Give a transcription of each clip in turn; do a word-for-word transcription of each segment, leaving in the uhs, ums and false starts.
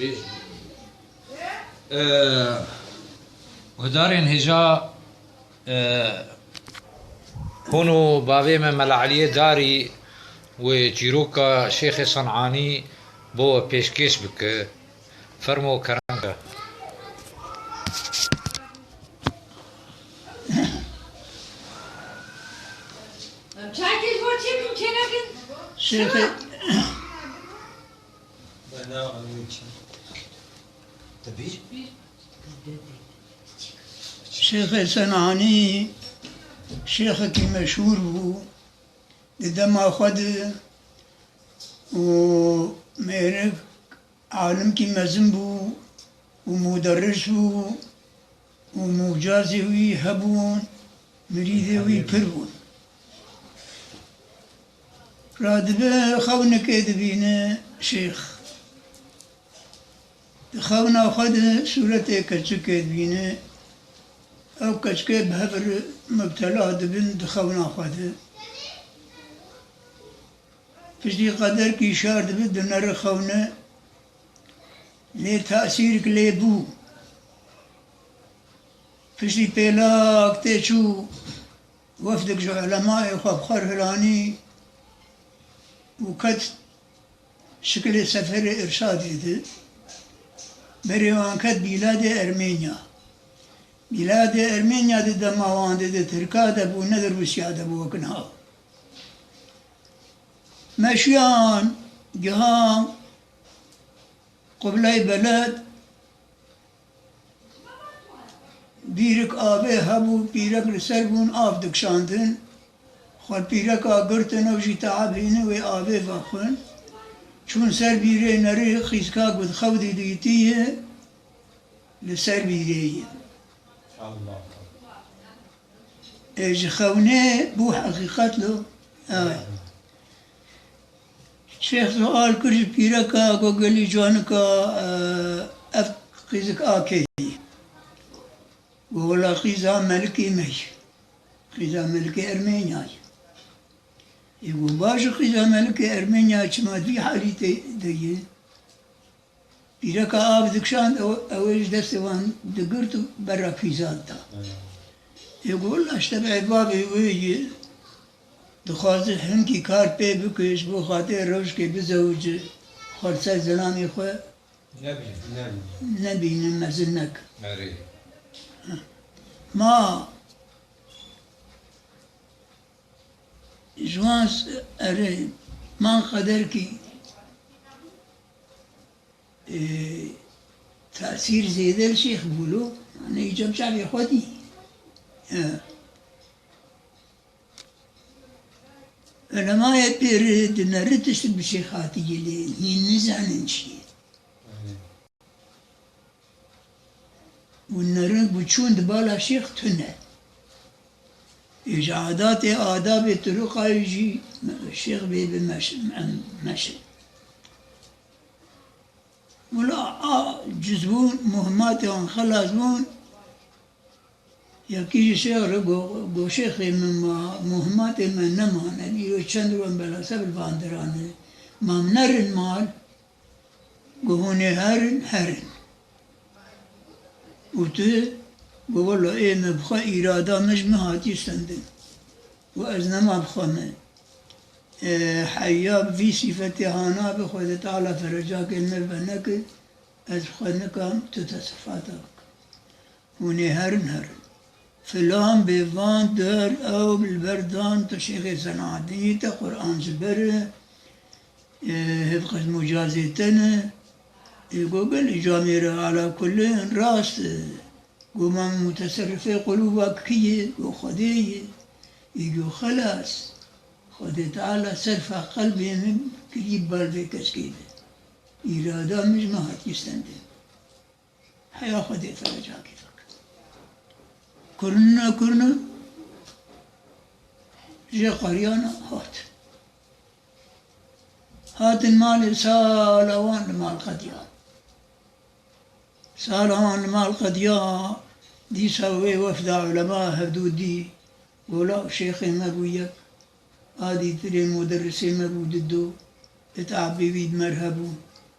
Ee, guhdarên hêja, ee, hûn û bavê me Mela Eliyê Darî wê çîroka Şêxê Sen'anî bo we pêşkêş bike. Fermo kerem ke. Em çayekê ji bo çêkin, çênekin? Şêxê, Şêxê Sen'anî şêxekî meşhûr bû. Di dema xwe de û mêrik alimkî mezin bû û muderris bû û mucazê wî hebûn, mirîdê wî pir bûn. Radibe xewnikê dibîne şêx. Di xewna xwe de sûretê keçikê dibîne. Ew keçikê bi hev re mubtela dibin di xewna xwe de. Piştî qederkî şer dibe dinere xewne, lê tesîrek lê bû. Piştî pêlak tê çû, wefdek ji ulemayê xwe bi xwe re hilanî û ket şikilê seferê îrşadê de. Berê wan ket bîladê Ermenya. Bîladê Ermenya di dema wan de di Tirka de bû, ne di Rûsya de bû wek niha. Meşiyan, gihan, Qibley beled, bîrik avê hebû, pîrek li ser bûn, av dikişandin. Xwe pîreka girtin, ew jî teab hînin wê avê vexwin. Çûn ser bîrê nerî, xîzka ku di xew de dîtiye, li ser bîrê ye. Allah. Ê, ji xewnê bû heqîqet lo. Ew e. Şêx sual kir ji pîreka, got, gelî canika, e, ev qîzik a kê ye? Got, wela qîza melikê me ye. Qîza melikê Ermenya ye. Ê, got, baş e, qîza melikê Ermenya çima di vî halî tê de ye? Pîreka av dikişand, ew, ew ê ji destê wan digirt û bera qîza dida. Ê, got, wela ji tebê bavê wê ye, dixwaze hinkî kar pê bike, ji bo xatirê rewşkê bizewice, xwe li ser zilamê xwe nebîne, nebîne. Nebîne, mezin neke. Erê. Ma ji wan s-, erê, man qederkî, e, tesîr zêde li şêx bû lo, yanî îca bi çavê xwe dî. E, ulemayê pêrê dinere tiştek bi şêx hatiye lê hîn nizanin çi ye. Û nerin ku çûn di bala şêx tune. Ê ji adatê adabê Turuqayê jî şêx bê bi meş-, em-, meşin. Wila a ciz bûn, muhimmatê wan xelas bûn. Yekî ji şêx re go-, go şêxê min ma, muhimmatê me nemane. Îro çend ro em bela ser li van dirane. Ma em nerin mal. Got, hûn ê herin, herin. Û tu got, wela ê min bi xwe, îrada min ji min hatiye stendin. Û ez nema bi xwe me. E, heya bi vî sîfetê hana bi Xwedê Teala ferecakê me veneke, ez bi xwe nikam tu tesrifata bikim. Hûn ê herin, herin. Filan bê van der ew li ber dan tu şêxê Senadinî te Quran ji ber e, e, hevqet mucazê te ne. Ê go gelî camêre ala kullin rast e. Go ma muteserrifê qulûba kî ye? Go Xwedê ye. Ê go xelas. Xwedê Teala serfa qelbê min kirî bal vê keskê de. Îrada min ji min hatiye stendin. Heya Xwedê ferecakê veke. Kurine kurine jê qariyana hat. Hatin malê sala wan li mal qediya. Sala wan li mal qediya, dîsa wê wefda ulema hevdû dî. Gola û şêxê me bû yek. A dîtirê muderrisê me bû dido, it'abê wî di mer hebû.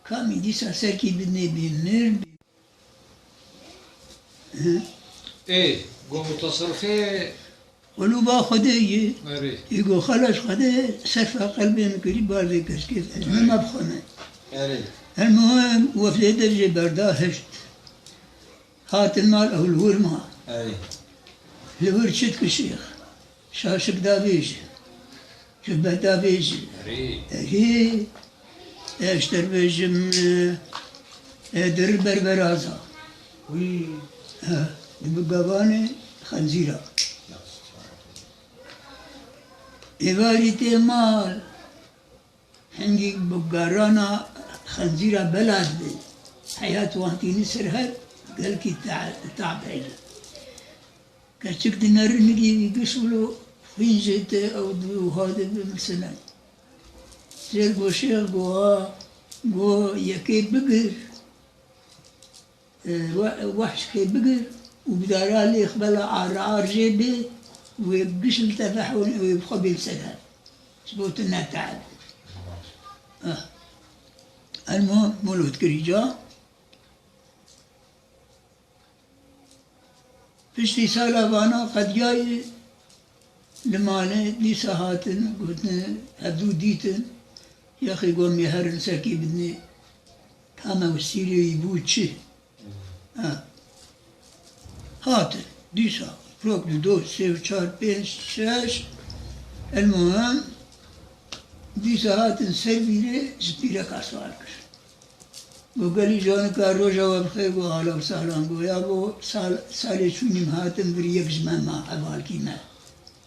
Kamî dîsa serkî bidinê bê mir bê. Ê, go mutasirrifê. Qulûba Xwedê yê. Erê. Ê go xelas Xwedê serfa qelbê min kirî bar vê keskê. Ez Erê. Nima bixwe me. Erê. Her muhim wefdê dev jê berda hişt. Hatin mal ew li wir ma. Erê. Li wir çi dikişêx? Şaşik davêjin. Ji beda bêjin. Erê. Erê. Ez ji te re bêjim, e, e, dir berberaza. Wî. E, di bi gavanê xenzîra. Êvarî tê mal. Hingî bi garana xenzîra bela dibe. Heya tu wan tînî ser her gelkî ta-, tab heye. Keçik dinerin nigî wî giş wilo xwîn jê tê ew di wiha de bi misilay. Jêr go şêx go ha, go yekê bigir. E, we-, wehşkê bigir û bi dara lê xwe bela ar ar jê bê, wê giş li te vehwin, wê bi xwe bê li ser hev. Ji bo tu nete'eb. Eh. Elmuhim, molo dikirî ca. Piştî sala vana qediyayê li malê dîsa hatin, gotin, hevdû dîtin, yexî got, em ê herin serkî bidinê. Tame û sîrê wî bû çi? Ha. Hatin, dîsa, rok, du, do, sê û çar, pênc, şeş, elmuhim, dîsa hatin ser vîrê ji pîreka sual kir. Got, gelî canika roja we bi xêr, got, ahlan û sahlan, got, ya bo sal-, salê çûnî min hatin vir yek ji me ma, hevalkî me.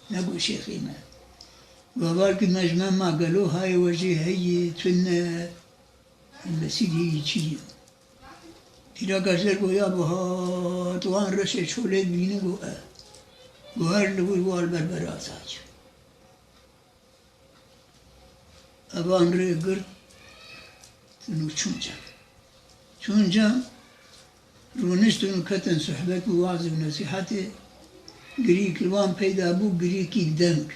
Ne got şêxî me. Got, hevalkî me ji me ma, gelo hayê we jê heye, tune, mesîrî çi ye? Pîreka jêr got, ya bo hat, wan reşê çolê dibînin, got, e. Got, her li wir wal berberaza ye. Evan rê girtin û çûn cem. Çûn cem, rûniştin û ketin sohbet û waz û nesîhetê. Girîk li wan peyda bû, girîkî deng.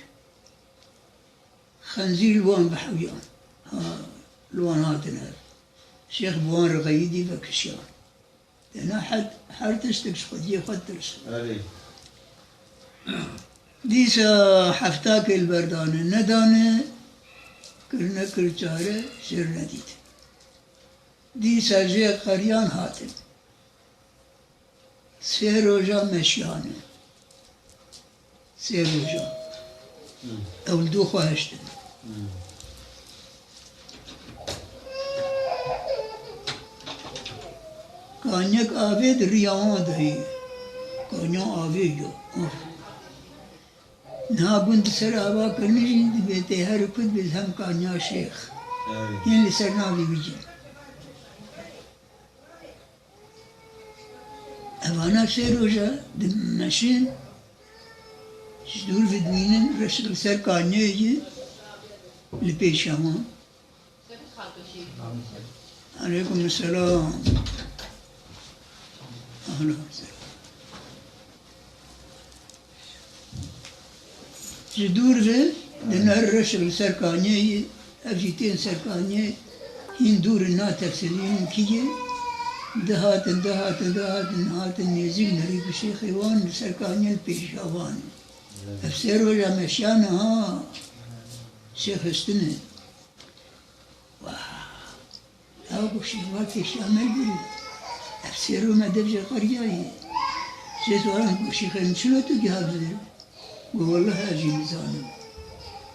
Xenzîr li wan bihewiyan. Ha, li wan hatin hev. Şêx bi wan re xeyidî vekişiyan. Têna her, her tiştek ji xwediyê xwe ditirsin. Erê. Dîsa heftakê li ber dane nedane, kir nekir çare, jêr nedît. Dîsa jê qeriyan hatin. Sê roja meşiyane. Sê roja. Hmm. Ew li dû xwe hiştin. Hmm. Kanyek avê di riya wan de ye. Kanya avê yo. Of. Niha gund di ser ava kirinê jî dibê tê her û ku dibê hem kanya şêx. Evet. Yên li ser navê wî jî. Evana sê roja dimeşin, ji dûr ve dibînin reşik li ser kanyeyê li pêşiya wan. Aleykum selam. Ahlan. Ji dûr ve di ner reşik li ser kanyeyê, ev jî tên ser kanyeyê, hîn dûr in, na tefsilî hîn kî ye, dihatin, dihatin, dihatin, hatin nêzîk nerî ku şêxê wan li ser kanyeyê li pêşiya wan e. Ev sê roja meşiyane ha, şêx hiştine. Wah! Ew goşî, va pêşiya me girî. Ev sê rû me dev jê qeriyaye. Jê soran goşî, xêr, çilo tu giha vê? Go, welleh ez jî nizanim.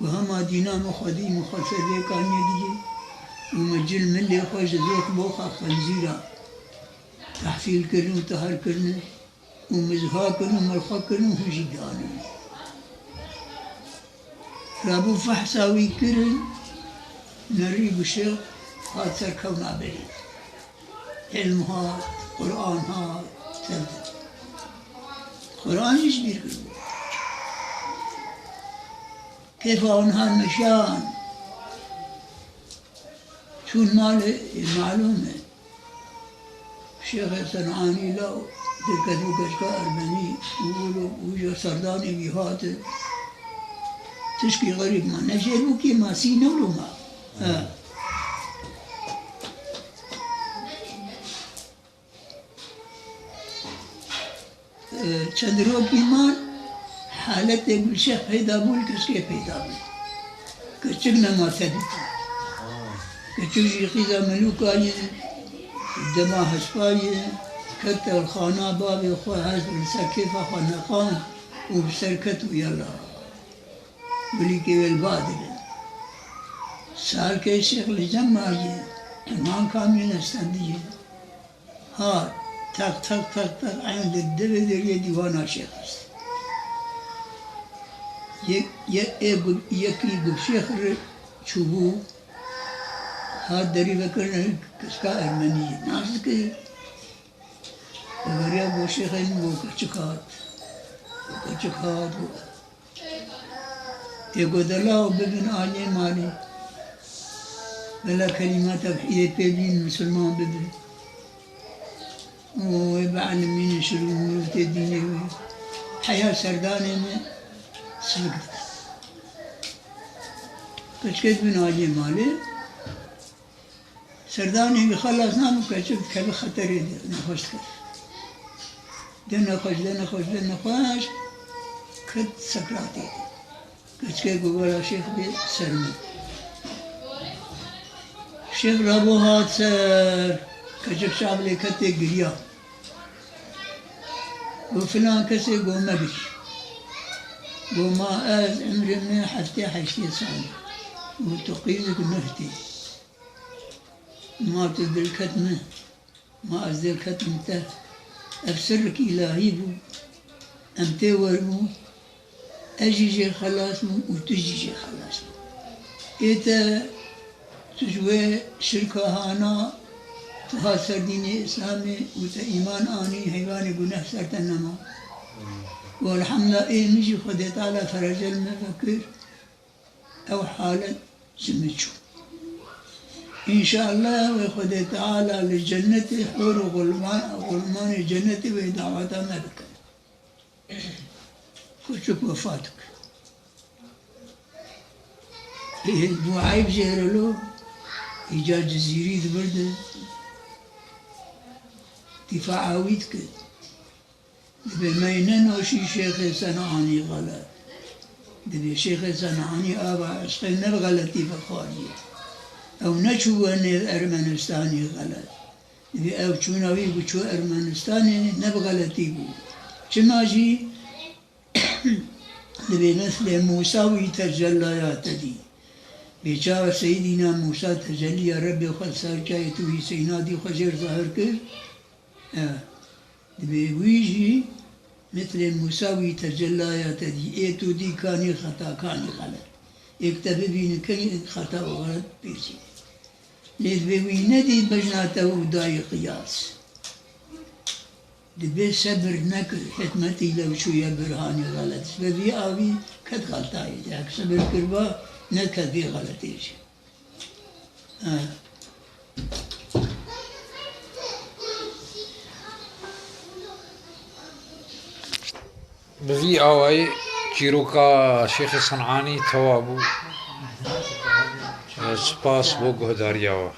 Go, hema dîna min xwedî min xwe ser vê kaniyê digî û min cil milê xwe ji zok boxa xenzîra tehfîl kirin û tahir kirine. Û min ziha kirin û min xwe kirin û hûn jî dianin. Rabû fehsa wî kirin, nerî bişêx hat ser kewna berê. Ilm hat, Quran hat, tevdi. Quran jî ji bîr kiribû. Kêfa hûn hat meşan. Çûn malê, e, malûm e. Şêxê Senanî law derket bû keçika ermenî û wilo û ji serdanê wî hate. Tişkî xerîb ma. Ne jêr bû kî ma, sî newlo ma. He. Çend rokî man, haletê Gulşeh peyda bû, li keçikê peyda bû. Keçik nema te dît. Keçik jî qîza milûka ye, dema hespa ye, kete li xana bavê xwe, hest li ser kêfa xwe neqand û bi ser ket û yela. Gulîkê wê li ba dibe. Salkê Şêx li cem ma ye, heman kamîn estendî ye. Ha, tak, tak, tak, tak, eyn di devê deriyê dîwana Şêx est. Yek, yek, ê gu-, yekî Gulşêx re çûbû, ha derî vekirine kiska Ermenî, nas dike. Vegeriya Gulşêxê min got keçik hat. Got keçik hat, got. Ê got dela û bibin aliyê malê. Bela kelîma tevhîdê pê bîn, misilman bibin. Û wê bielmînin şirû mûrûtê dînê wê. Heya serdanê me sivik dikin. Keçikê dibin aliyê malê. Serdanê wî xelas nabû, keçik dikeve xeterê de, nexweş dikeve. De nexweş, de nexweş, de nexweş, ket sekratê de. Keçikê got wela Şêx bê ser min. Şêx rabû hat ser, keçik çav lê ketê giriya. Got filan kesê got megirî. Got ma ez emrê me heftê heştê sal. Got tu qîzik nuh tê. Ma tu dilket min, ma ez dilketim te. Ev sirrek îlahî bû. Em tê werin û ez jî jê xelas bûm û tu jî jê xelas bû. Ê te, tu ji wê şirka hana, tu hat ser dînê Îslamê û te îman anî, heywanê guneh ser te nema. Û elhamdulillah, ê min jî Xwedê Teala ferece li me vekir. Ew halet ji min çû. Înşallah wê Xwedê Teala li cennetê hor û xulman-, xulmanê cennetê wê daweta me bike. Keçik wefat dike. Ê, bû eyb jê re lo, îca Cizîrî dibirde, dîfa'a wî dike. Dibê me yê nenoşî Şêxê Sen'anî xelet. Dibê Şêxê Sen'anî ava eşqê ne bi xeletî vexwariye. Ew neçûbû nêv Ermenistanî xelet. Dibê ew çûna wî ku çû Ermenistanê ne bi xeletî bû. Çima jî dibê meslê Mûsa wî tecellaya te dî. Bê çawa Seydîna Mûsa tecelliya Rebbê xwe ser çayê tûyî Seyna dî xwe jêr zahir kir? E, Dibê wî jî mislê Mûsa wî tecellaya te dî, ê tu dî kanî xeta, kanî xelet. Êk te bibîni kenî xeta û xelet bêjî. Lê dibê wî nedî bejna te û dayî qiyas. Dibê sebir nekir, hikmetî lew çûye birhanî xelet. Ji ber vî avî ket xeltayê de. Hek sebir kirba, neket vê xeletê jî. Bi vî awayî çîroka Şêxê Sen'anî tewa bû. Spas bo guhdariya we.